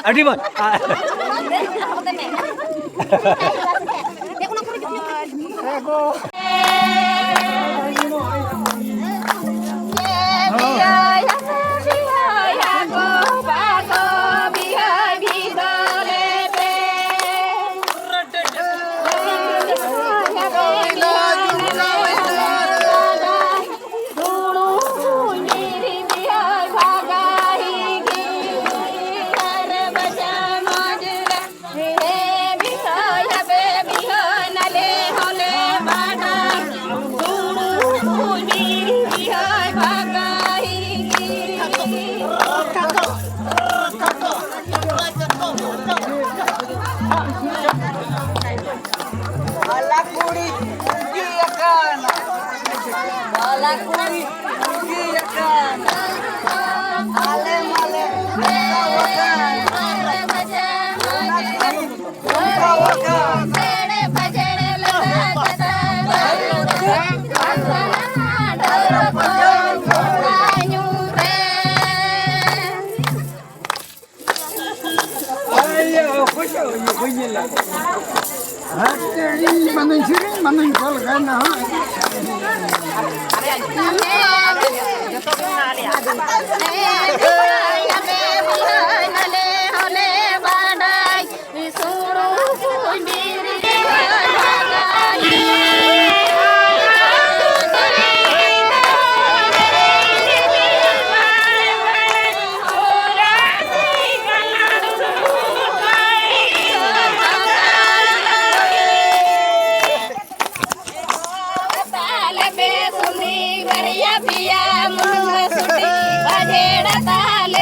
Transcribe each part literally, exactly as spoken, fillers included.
ᱟᱹᱰᱤ ᱢᱚᱡᱽ᱾ ᱵᱟᱞᱟ ᱠᱩᱲᱤ ᱵᱩᱜᱤ ᱟᱠᱟᱱᱟ᱾ ᱵᱟᱞᱟ ᱠᱩᱲᱤ ᱵᱩᱜᱤ ᱟᱠᱟᱱᱟ᱾ ᱟᱞᱮ ᱢᱟᱞᱮ ᱢᱮᱛᱟᱣ ᱟᱠᱟᱱ᱾ ᱚᱱᱟ ᱠᱷᱟᱹᱛᱤᱨ ᱢᱮᱛᱟᱣ ᱟᱠᱟᱱ᱾ ᱟᱭᱟ, ᱚᱠᱚᱭ ᱪᱚ ᱤᱭᱟᱹ ᱵᱟᱹᱧ ᱧᱮᱞ ᱞᱮᱫ᱾ ᱦᱟᱯᱮ, ᱤᱧ ᱢᱟᱱᱮᱧ ᱥᱮᱨᱮᱧ, ᱢᱟᱱᱮᱧ ᱠᱚᱞ ᱠᱟᱭ ᱱᱟ ᱦᱚᱸ᱾ ᱛᱟᱞᱮ ᱯᱮ ᱥᱩᱱᱤ ᱵᱟᱨᱭᱟ ᱯᱮᱭᱟ ᱢᱩᱱᱜᱟᱹ ᱥᱩᱴᱤ, ᱵᱟᱡᱮᱲ ᱛᱟᱞᱮ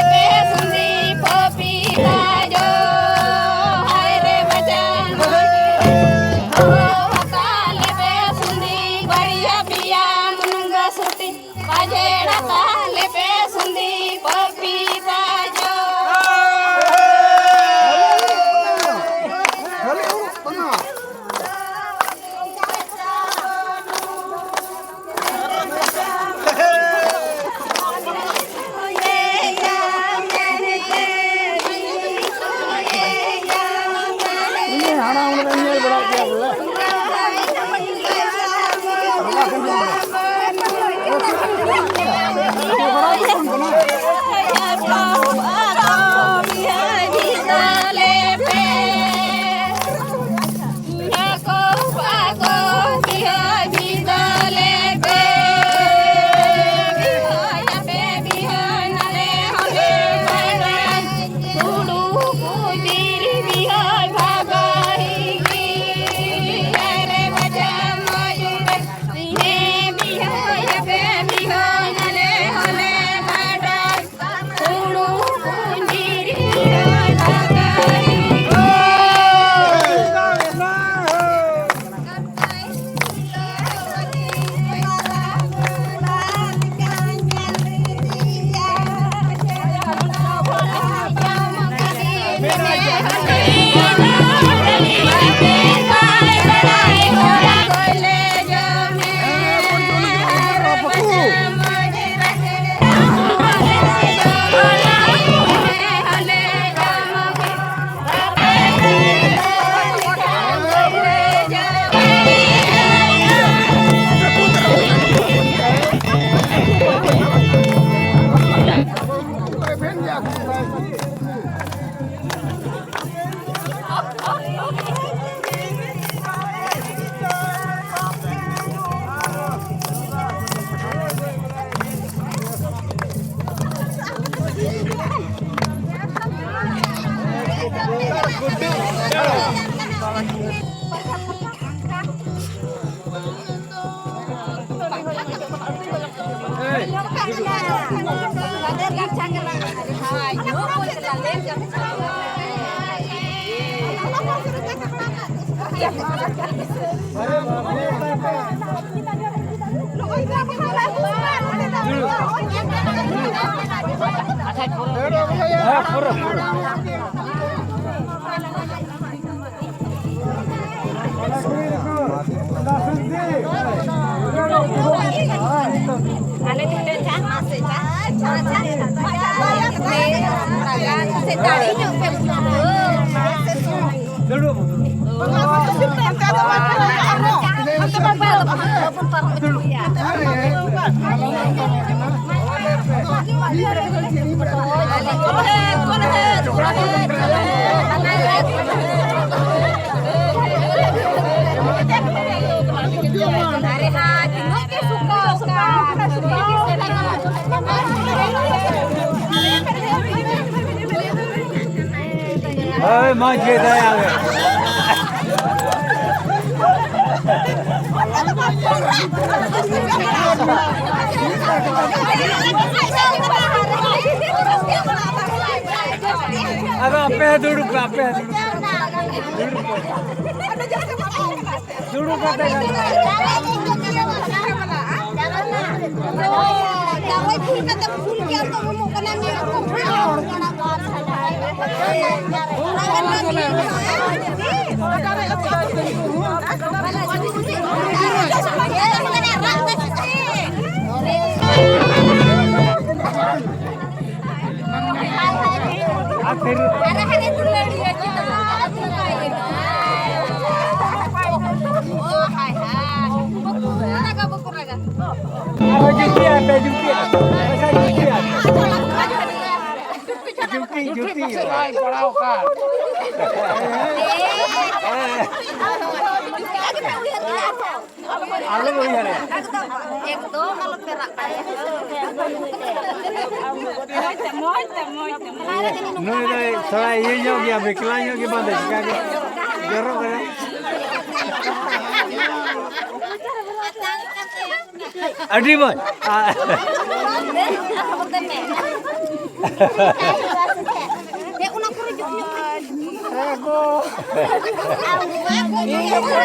ᱟᱞᱮ ᱴᱷᱮᱱ ᱪᱟ, ᱢᱟᱥᱮ ᱪᱟ, ᱪᱟ, ᱪᱟ, ᱪᱟ, ᱥᱮ ᱫᱟᱲᱮ ᱧᱚᱜ ᱯᱮ ᱵᱩᱡᱷᱟᱹᱣᱟ᱾ ᱦᱳᱭ, ᱢᱚᱡᱽ ᱜᱮ ᱫᱟᱭᱟ ᱜᱮ᱾ ᱟᱫᱚ ᱟᱯᱮ ᱦᱚᱸ ᱫᱩᱲᱩᱵ ᱯᱮ, ᱟᱯᱮ ᱦᱚᱸ ᱫᱩᱲᱩᱵ ᱯᱮ᱾ ᱫᱩᱲᱩᱵ ᱯᱮ᱾ ᱫᱩᱲᱩᱵ ᱠᱟᱛᱮ ᱜᱟᱞᱢᱟᱨᱟᱣ᱾ ᱫᱟᱨᱮ ᱯᱷᱩᱞ ᱠᱟᱛᱮ ᱯᱷᱩᱞ ᱜᱮ ᱟᱢ ᱫᱚ ᱩᱢᱩᱜ ᱠᱟᱱᱟ, ᱢᱤᱫ ᱨᱚᱠᱚᱢ ᱯᱷᱩᱞ ᱦᱚᱲ ᱠᱟᱱᱟ ᱠᱚ ᱟᱨ ᱥᱟᱞᱟ᱾ ᱟᱨ ᱯᱷᱤᱨ ᱟᱨᱦᱚᱸ ᱡᱩᱛᱤᱭᱟ ᱯᱮ, ᱡᱩᱛᱤᱭᱟ᱾ ᱟᱪᱪᱷᱟ, ᱡᱩᱛᱤᱭᱟ᱾ ᱡᱩᱛᱤ, ᱡᱩᱛᱤ᱾ ᱟᱞᱚ ᱩᱭᱦᱟᱹᱨᱟ᱾ ᱮᱠᱫᱚᱢ ᱟᱞᱚ ᱯᱮ ᱨᱟᱜ ᱵᱟᱲᱟᱭᱟ᱾ ᱱᱩᱭ ᱫᱚᱭ ᱛᱷᱚᱲᱟ ᱤᱭᱟᱹ ᱧᱚᱜ ᱜᱮᱭᱟ, ᱵᱤᱠᱞᱟ ᱧᱚᱜ ᱜᱮ ᱵᱟᱝ ᱫᱚ ᱪᱤᱠᱟ ᱜᱮ ᱡᱚᱨᱚᱜ ᱠᱟᱱᱟ᱾ ᱟᱹᱰᱤ ᱢᱚᱡᱽ᱾ ᱦᱮᱸ, ᱚᱱᱟ ᱠᱚᱨᱮ ᱡᱚᱜ ᱧᱚᱜ ᱠᱟᱱᱟ᱾ ᱤᱧ ᱫᱚ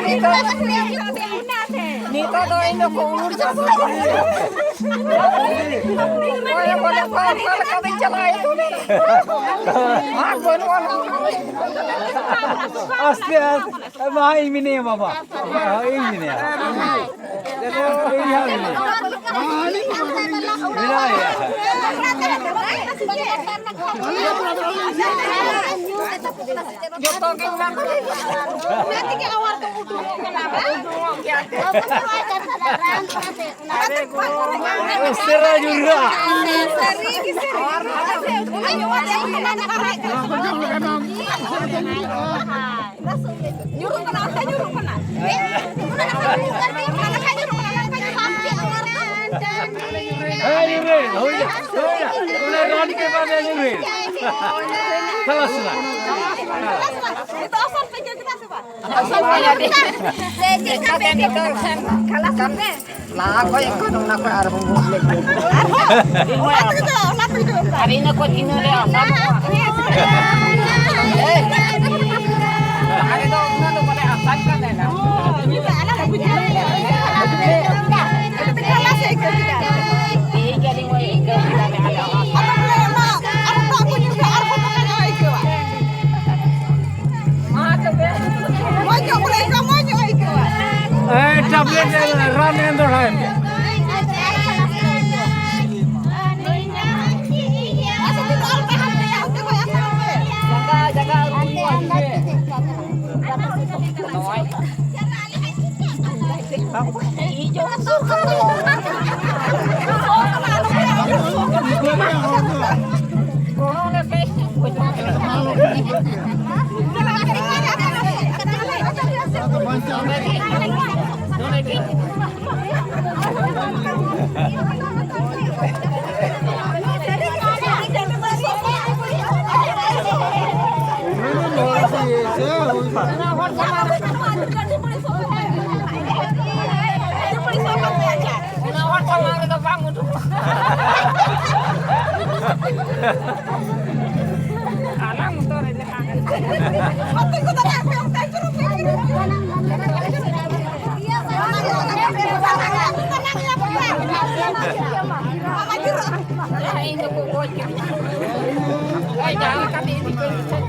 ᱱᱤᱛᱚᱜ, ᱱᱤᱛᱚᱜ ᱫᱚ ᱤᱧ ᱫᱚ ᱠᱚ ᱩᱲ ᱪᱟᱥ ᱠᱟᱱᱟ᱾ ᱚᱠᱟ ᱞᱮᱠᱟ ᱛᱤᱧ ᱪᱟᱞᱟᱜᱼᱟ ᱤᱧ ᱫᱚ? ᱟᱨ ᱵᱟᱹᱱᱩᱜᱼᱟ᱾ ᱟᱥᱛᱮ, ᱟᱥᱛᱮ᱾ ᱢᱟ, ᱤᱧ ᱢᱤᱱᱟᱹᱧᱟ ᱵᱟᱵᱟ᱾ ᱦᱳᱭ, ᱤᱧ ᱢᱤᱱᱟᱹᱧᱟ᱾ ᱤᱧ ᱦᱚᱸ ᱢᱤᱱᱟᱹᱧᱟ᱾ ᱢᱮᱱᱟᱭᱟ᱾ ᱡᱚᱛᱚ ᱜᱮ ᱚᱱᱟ ᱠᱚᱨᱮ ᱚᱱᱟ ᱛᱮᱜᱮ ᱟᱣᱟᱨ ᱫᱚ ᱩᱰᱩᱠᱚᱜ ᱠᱟᱱᱟ, ᱵᱟᱝ? ᱩᱥᱟᱹᱨᱟ ᱧᱩᱨᱦᱩᱜᱼᱟ᱾ ᱥᱟᱹᱨᱤ ᱜᱮ, ᱥᱟᱹᱨᱤ ᱜᱮ᱾ ᱧᱩᱨᱩᱜ ᱠᱟᱱᱟ, ᱚᱱᱛᱮ ᱧᱩᱨᱩᱜ ᱠᱟᱱᱟ᱾ ᱦᱮᱸ, ᱧᱩᱨᱩᱭ, ᱦᱩᱭ ᱱᱟ, ᱦᱩᱭ ᱱᱟ᱾ ᱚᱱᱟ ᱨᱟᱱ ᱜᱮ ᱵᱟᱝ ᱧᱩᱨᱩᱭ᱾ ᱠᱷᱟᱞᱟᱥ ᱱᱟ᱾ ᱱᱤᱛᱚᱜ ᱟᱥᱟᱱ ᱯᱮ ᱟᱹᱭᱠᱟᱹᱣ ᱠᱮᱫᱟ ᱥᱮ ᱵᱟᱝ? ᱟᱥᱟᱱ ᱯᱮ ᱟᱹᱭᱠᱟᱹᱣ ᱠᱮᱫᱟ? ᱥᱮ ᱪᱮᱫ ᱞᱮᱠᱟ ᱯᱮ ᱟᱹᱭᱠᱟᱹᱣ ᱠᱮᱫᱟ? ᱠᱷᱟᱞᱟᱥ ᱯᱮ᱾ ᱞᱟᱦᱟ ᱠᱷᱚᱡ ᱮᱠᱷᱚᱱ ᱚᱱᱟ ᱠᱷᱚᱡ ᱟᱨᱦᱚᱸ ᱵᱚᱦᱩᱛ ᱞᱮ ᱟᱹᱭᱠᱟᱹᱣ ᱠᱮᱫᱟ᱾ ᱟᱨᱦᱚᱸ? ᱚᱱᱟ ᱛᱮᱜᱮ ᱛᱚ, ᱚᱱᱟ ᱛᱮᱜᱮ ᱛᱚ᱾ ᱟᱨ ᱤᱱᱟᱹ ᱠᱷᱚᱡ ᱤᱱᱟᱹ ᱞᱮ ᱟᱥᱟᱱ ᱠᱚᱜᱼᱟ᱾ ᱦᱮᱸ᱾ ᱞᱟᱦᱟ ᱨᱮᱫᱚ ᱩᱱᱟᱹᱜ ᱫᱚ ᱵᱟᱞᱮ ᱟᱥᱟᱱ ᱠᱟᱱ ᱛᱟᱦᱮᱱᱟ᱾ ᱦᱳᱭ, ᱱᱤᱛᱚᱜ ᱟᱞᱮ ᱞᱮ ᱵᱩᱡᱷᱟᱹᱣ ᱠᱮᱫᱟ᱾ ᱟᱹᱰᱤ ᱠᱷᱟᱞᱟᱥ ᱮ ᱟᱹᱭᱠᱟᱹᱣ ᱠᱮᱫᱟ᱾ ᱴᱷᱤᱠ ᱜᱮᱭᱟ, ᱟᱹᱞᱤᱧ ᱦᱚᱸ ᱟᱹᱭᱠᱟᱹᱣ ᱠᱮᱫᱟ ᱞᱮ ᱟᱞᱮ ᱦᱚᱸ᱾ ᱟᱫᱚ ᱵᱚᱞᱮ ᱚᱱᱟ ᱟᱨᱦᱚᱸ ᱫᱟᱜ ᱠᱚ ᱧᱩ ᱠᱷᱟᱡ ᱟᱨᱦᱚᱸ ᱫᱟᱠᱟ ᱧᱚᱜ ᱟᱹᱭᱠᱟᱹᱣᱟ᱾ ᱢᱟ ᱛᱚᱵᱮ᱾ ᱢᱚᱡᱽ ᱧᱚᱜ ᱵᱚᱞᱮ ᱟᱹᱭᱠᱟᱹᱣᱟ, ᱢᱚᱡᱽ ᱧᱚᱜ ᱟᱹᱭᱠᱟᱹᱣᱟ᱾ ᱮᱭ, ᱴᱮᱵᱞᱮᱴ ᱨᱟᱱ ᱮᱢ ᱫᱚᱦᱲᱟᱭ ᱢᱮ᱾ ᱟᱪᱪᱷᱟ, ᱛᱤᱱᱟᱹᱜ ᱟᱨ ᱯᱮ ᱦᱟᱱᱛᱮᱭᱟ, ᱚᱱᱛᱮ ᱠᱷᱚᱡ ᱟᱥᱟᱲ ᱯᱮ᱾ ᱡᱟᱸᱜᱟ, ᱡᱟᱸᱜᱟ ᱟᱹᱨᱩᱵ ᱦᱩᱭᱩᱜᱼᱟ, ᱦᱤᱡᱩᱜ ᱢᱮ᱾ ᱱᱚᱜᱼᱚᱭ᱾ ᱚᱱᱟ ᱦᱚᱲ ᱥᱟᱢᱟᱝ ᱨᱮᱫᱚ ᱵᱟᱝ ᱩᱰᱩᱠᱚᱜᱼᱟ᱾ ᱟᱞᱟᱝ ᱢᱚᱛᱚ ᱨᱮ ᱞᱮᱠᱟ᱾ ᱤᱧ ᱫᱚᱠᱚ ᱜᱚᱡ ᱠᱤᱫᱤᱧᱟ᱾ ᱳᱭ ᱡᱟᱦᱟᱸ ᱞᱮᱠᱟ ᱛᱮ ᱤᱫᱤ ᱠᱚ ᱦᱩᱭᱩᱜ ᱛᱟᱦᱮᱸᱫ᱾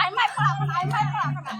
ᱟᱭᱢᱟᱭ ᱯᱟᱲᱟᱜ ᱠᱟᱱᱟ, ᱟᱭᱢᱟᱭ ᱯᱟᱲᱟᱜ ᱠᱟᱱᱟ᱾